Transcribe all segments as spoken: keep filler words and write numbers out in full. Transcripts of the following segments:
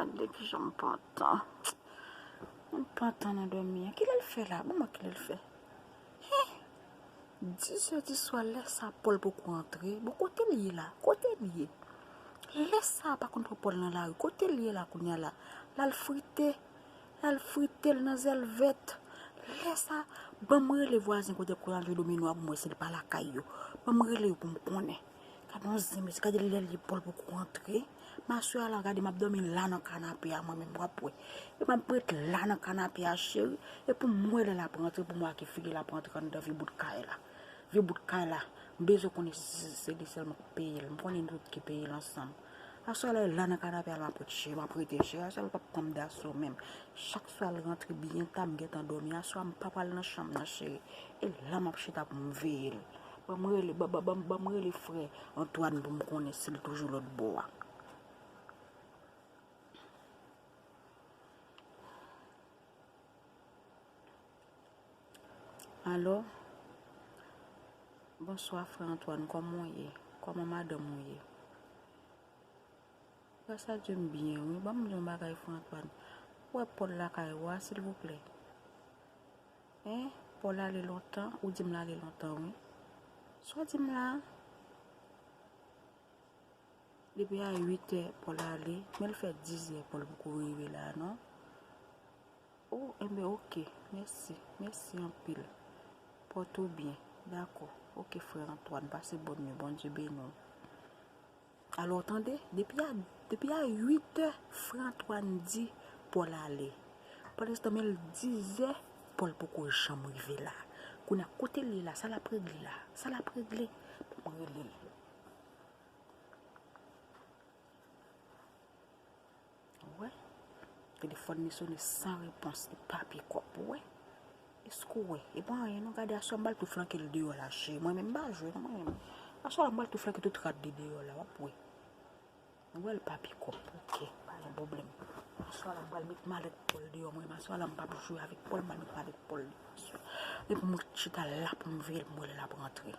Gade kijan m pantan. M pantan nan dòmi an. Kilè l fè la? Bon, mwen kilè l fè? Hen! Dis è di swa, lè sa Pòl poko antre. Bon, kote l ye la? Kote l ye? Lè sa pa konn pran Pòl nan lari. Kote l ye la kounye a la? L al frite. L al frite l nan zèl vèt. Lè sa, ban m rele vwazen kote kote al jwe domino a pou m wè si l pa lakay yo. Ban m rele yo pou m konnen. Gade yon zen, mesye, gade lè l ye Pòl poko rantre. M aswè a la, gade, m ap dòmi la nan kanape a, mwen menm, w ap wè. E m ap ret la nan kanape a, cheri. E pou m wè lè l ap rantre, pou m wè a ki figi l ap rantre anndan vye bout kay la. Vye bout kay la. M bezwen konnen si se, se li sèlman k peye l. M konnen nou tout ki peye l ansanm. Aswè a la, la nan kanape a, m ap ret, cheri, m ap rete, cheri. Aswè a, l p ap pran m daso menm. Chak swa l rantre byen ta, m gentan dòmi. Aswè a, m pa pral nan chanm nan, cheri. E la m ap chita pou m veye l. Ban m rele, ban, ban, ban, ban m rele frè Antoine pou m konnen si l toujou lòt bò a. Alo? Bonswa, frè Antoine, kòman w ye? Kòman madanm ou ye? Gras a Dye, m byen, wi. Ban m di w yon bagay, frè Antoine. Ou wè Pòl lakay ou a, silvouplè? Hen? Pòl ale lontan? Ou di m l ale lontan, wi. Sa w di m la a? Depi a uit è, Pòl ale, men l fè dis è, Pòl poko rive la a, non? O, enben, oke. Mèsi. Mèsi anpil. Pòte w byen. Dakò. Oke, frè Antoine, pase bòn nuit. Bondye beni w. Alò, tande, depi a, depi a uit è, frè Antoine di Pòl ale. Pandanstan, men l dis è, Pòl poko janm rive la. Kounye a, kote l ye la? Sa l ap regle la? Sa l ap regle? Ban m rele l. Ou wè? Telefòn li sone san repons, li pa pikòp, ou wè? Èske w wè? E pa anyen non, gade, aswè m pral tou flanke l deyò la, cheri. Mwen menm m pa jwe non, mwen menm. Aswè la m pral tou flanke tout rad li deyò la, w ap wè. Ou wè l pa pikòp, oke, pa gen pwoblèm. Aswè la m pral met malèt Pòl deyò, mwen menm aswè la m p ap jwe avèk Pòl, m pral met malèt Pòl deyò aswè. Epi m chita la pou m veye l, pou m wè lè l ap rantre.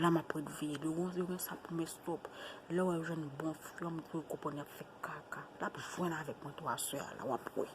La m ap ret veye. Yo gen, yo gen sa pou m estòp. Lè w wè yo jwenn bon fi, yo konprann y ap fè kaka. L ap jwenn avèk mwen tou aswè a la, w ap wè.